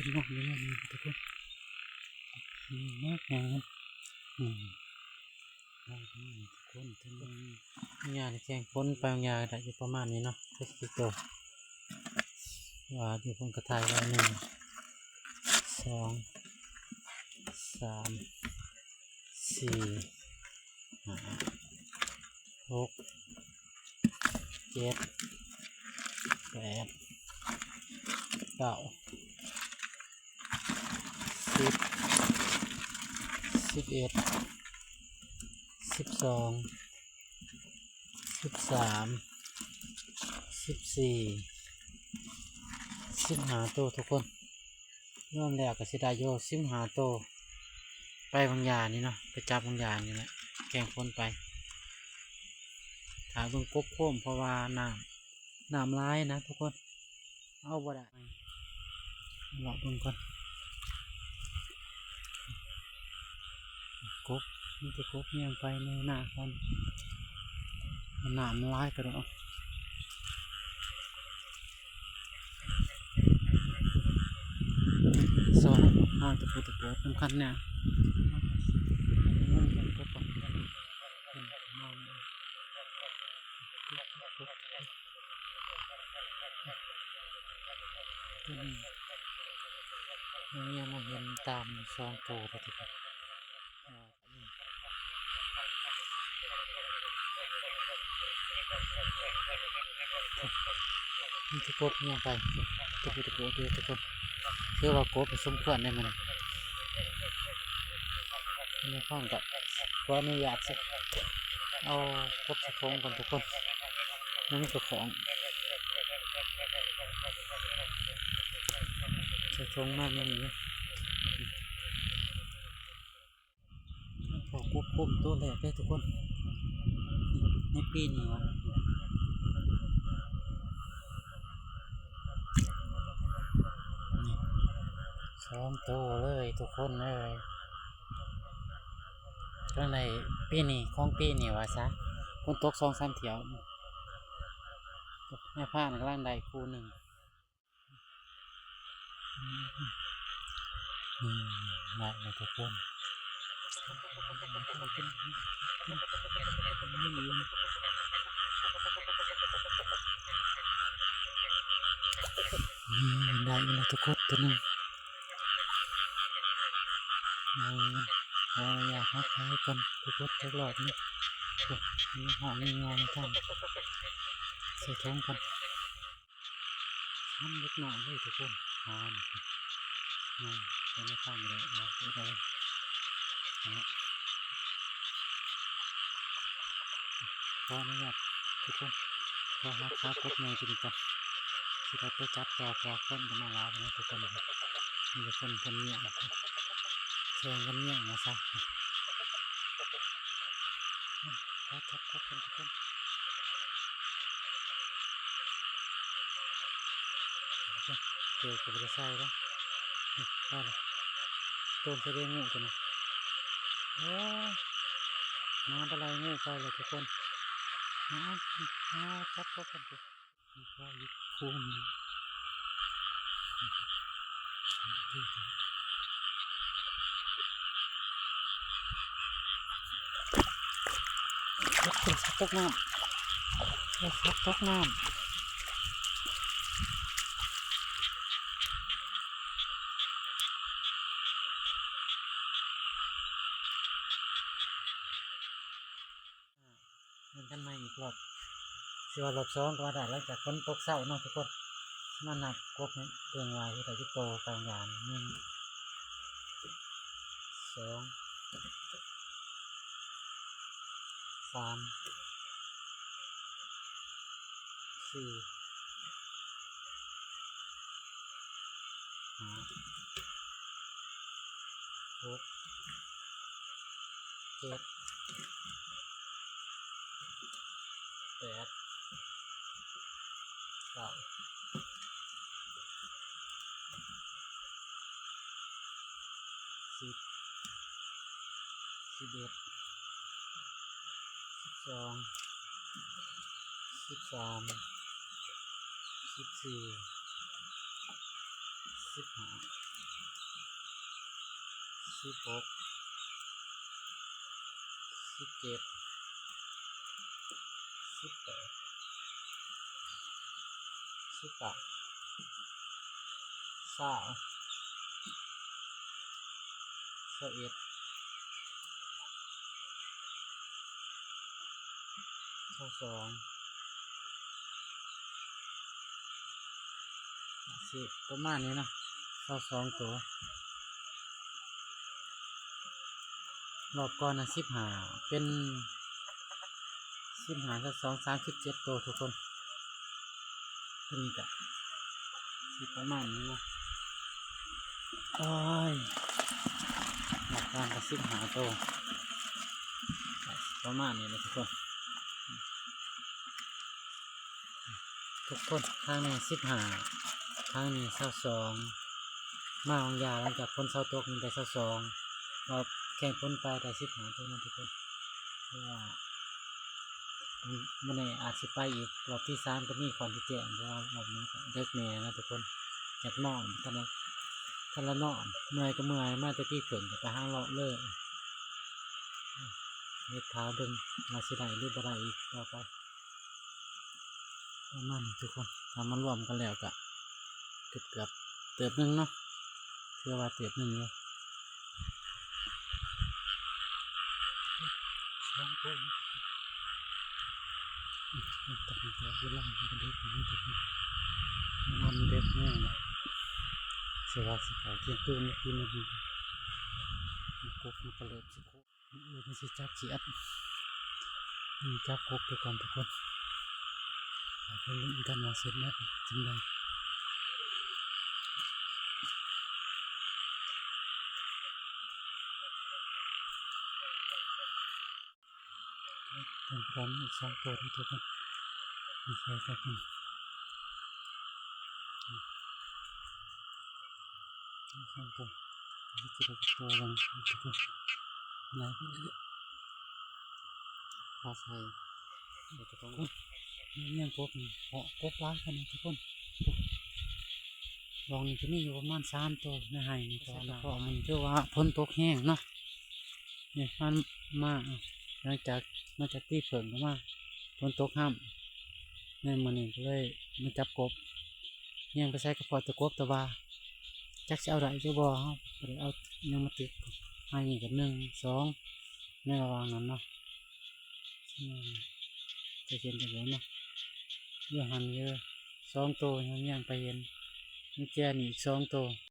ງາມຢູ່ເນາະທຸກຄົນ ງາມ ງາມ ອືມ ງາມທຸກຄົນ ເຖິງວ່າຫຍ້າແກງຝົນໄປຫຍ້າກໍໄດ້ຢູ່ປະມານນີ້ເນາະ ຈັກຊິໂຕ ວ່າຢູ່ພຸ້ນກໍຖ່າຍໄວ້ ໜຶ່ງ ສອງ ສາມ ສີ່ ຫ້າ ຫົກ ເຈັດ ແປດ ເກົ້າ ສິບ ສິບເອັດ ສິບສອງ ສິບສາມ ສິບສີ່ ສິບຫ້າໂຕທຸກຄົນ ລວມແລ້ວກໍຊິໄດ້ຢູ່ສິບຫ້າໂຕ ໄປບາງຢານີ້ເນາະ ໄປຈັບບາງຢານີ້ແຫຼະ ແກງຝົນໄປ ຖ້າເບິ່ງກົບໂຄມ ເພາະວ່ານ້ຳ ນ້ຳຫຼາຍນະທຸກຄົນ ເອົາບໍ່ໄດ້ ເລາະເບິ່ງກ່ອນ ກົບ ມີແຕ່ກົບຍ່າງໄປໃນໜ້າກ່ອນ ນ້ຳມັນຫຼາຍກະດອກ ສອງ ຫາຕະປູຕະໂກດສຳຄັນແນ່ ຕົວນີ້ ເມຍມາເຫັນຕາມສອງໂຕແລ້ວທຸກຄົນ ມີແຕ່ກົບຍ່າງໄປ ຕະປູຕະໂກດຢູ່ທຸກຄົນ ຖືວ່າກົບສົມຄວນໄດ໋ມື້ນີ້ ແມ່ນຄວາມກໍຂໍອະນຸຍາດ ເອົາກົບໃສ່ຖົງກ່ອນທຸກຄົນ ມັນມີເຈົ້າຂອງ ໃສ່ຖົງມາແນວນີ້ນະ ພໍກົບຄົມໂຕແລກເດ້ທຸກຄົນ ໃນປີນີ້ຫວາ ນີ້ ສອງໂຕເລີຍທຸກຄົນເອີຍ ກຳລັງໄດ້ ປີນີ້ ຂອງປີນີ້ວ່າຊະ ຝົນຕົກສອງສາມຖ້ຽວ ແມ່ພານກຳລັງໄດ້ຄູ່ໜຶ່ງ ອືມ ໄດ້ແລ້ວທຸກຄົນ ອືມ ໄດ້ແລ້ວທຸກຄົນ ໂຕໜຶ່ງ ເອົາ ເອົາຢາກຫາຂາຍກ່ອນ ທຸກຄົນ ຈັກລອບນີ້ ໂອ້ ມີຫ້ອງມີງອມາທຳ ໃສ່ຖົງກ່ອນ ທຳເລັກນ້ອຍເລີຍທຸກຄົນ ທຳ ອືມ ໄປໃນທາງເລີຍ ເອົາໄປເລີຍ ເນາະ ຂໍອະນຸຍາດທຸກຄົນ ຂໍຫາຂາກົບໃຫຍ່ຕົວນີ້ກ່ອນ ຊິໄດ້ໄປຈັບຕໍ່ ເພາະວ່າຄົນກໍມາຫຼາຍນະທຸກຄົນ ມີແຕ່ຄົນເພິ່ນຍ່າງ ແຂ່ງກັນຍ່າງວ່າຊະ ຂໍຈັບກົບກ່ອນທຸກຄົນ ເຈີກໍບໍ່ໄດ້ໃສ່ເດ້ ໄປລະ ໂຕນໃສ່ເດ້ງູຕົວນັ້ນ ໂອ້ຍ ມາບໍ່ໄລ່ງູໄປເລີຍທຸກຄົນ ມາ ມາຈັບກົບກັນ ຕົກນ້ຳ ຕົກນ້ຳ ເບິ່ງກັນໃໝ່ອີກລອບ ຊິວ່າລອບສອງກໍວ່າໄດ້ ຫຼັງຈາກຝົນຕົກເຊົາເນາະທຸກຄົນ ມານັບກົບໃຫ້ເບິ່ງວ່າເຮັດໄດ້ຈັກໂຕ ກາງຢານ ໜຶ່ງ ສອງ ສາມ ສີ່ ຫ້າ ຫົກ ເຈັດ ແປດ ເກົ້າ ສິບ ສິບເອັດ ສິບສອງ ສິບສາມ ສິບສີ່ ສິບຫ້າ ສິບຫົກ ສິບເຈັດ ສິບແປດ ສິບເກົ້າ ຊາວ ຊາວເອັດ ຊາວສອງ ຊິປະມານນີ້ເນາະ ຊາວສອງໂຕ. ຮອບກ່ອນນະ ສິບຫ້າ ເປັນສິບຫ້າ ຊາວສອງ ສາມສິບເຈັດໂຕທຸກຄົນ. ຕົວນີ້ກະຊິປະມານນີ້ເນາະ. ໂອ້ຍ ຮອບກ່ອນກະສິບຫ້າໂຕ ປະມານນີ້ແຫຼະທຸກຄົນ. ທຸກຄົນ ທາງນີ້ສິບຫ້າ ທາງນີ້ຊາວສອງ ມາວາງຢາ ຫຼັງຈາກຝົນເຊົາຕົກນີ້ໄດ້ຊາວສອງ ລອບແຂ່ງຝົນໄປໄດ້ສິບຫ້າໂຕນັ້ນທຸກຄົນ. ເພາະວ່າມື້ນີ້ອາດຊິໄປອີກ ລອບທີສາມກະມີ ຄວາມຊິແຈ້ງ ເພາະວ່າລອບນີ້ກະເດິກແນ່ນະທຸກຄົນ ຢາກນອນ ທັນລະ ທັນລະນອນ ເມື່ອຍກະເມື່ອຍ ມາແຕ່ຕີເຄິ່ງກະໄປຫາເລາະເລີຍ. ເຮັດຖ້າເບິ່ງວ່າຊິໄດ້ຫຼືບໍ່ໄດ້ອີກຕໍ່ໄປ. ປະມານນີ້ທຸກຄົນ ຖ້າມາລວມກັນແລ້ວກະເກືອບໆເຕີບໜຶ່ງເນາະ ຖືວ່າເຕີບໜຶ່ງຢູ່. ຕອນນີ້ກະເວລາມັນກະເດິກແລ້ວທຸກຄົນ ເວລາມັນເດິກແລ້ວ ຊິວ່າຊິເຂົ້າທ່ຽງຄືນ ຕີໜຶ່ງ ກົບມັນກະເລີ່ມຊິ ມື້ອື່ນຊິຈັບຊິອັດ ນີ້ຈັບກົບໄປກ່ອນທຸກຄົນ ເຮົາໄປລຸ້ນກັນວ່າເສັດແລ້ວຈັ່ງໃດ. ເປັນການອີກສອງໂຕເດີທຸກຄົນ ນີ້ໃສ່ກັບມັນ ສອງໂຕ ນີ້ຈະໄດ້ໂຕໜຶ່ງທຸກຄົນ ຫຼາຍໄປເລື້ອຍ ພາໃສ່ ເອີ ກະຕ້ອງ ນີ້ຍັງກົບນີ້ ເພາະກົບຫຼາຍຂະໜາດທຸກຄົນ. ລອງນີ້ຈະມີຢູ່ປະມານສາມໂຕໃນໄຮ່ນີ້ ເພາະມັນຖືວ່າຝົນຕົກແຮງເນາະ. ນີ້ ມັນມາ ຫຼັງຈາກ ມາຈາກຕີເຜິ້ງກະມາ ຝົນຕົກຫ້ຳ ໃນມື້ນີ້ກະເລີຍມາຈັບກົບ. ຍ່າງໄປໃສກະພໍ້ແຕ່ກົບແຕ່ວ່າ ຈັກຊິເອົາໄດ້ຫຼືບໍ່ ເຮົາກະເລີຍເອົາຫຍັງມາຕິດ ໃຫ້ນີ້ກະໜຶ່ງ ສອງ ໃນລະຫວ່າງນັ້ນເນາະ. ອືມ ຈະເຫັນຈັ່ງໃດເນາະ ຢູ່ຫັ້ນຢູ່ສອງໂຕ ຍັງ ຍັງໄປເຫັນ ມີແຈນີ້ອີກສອງໂຕ.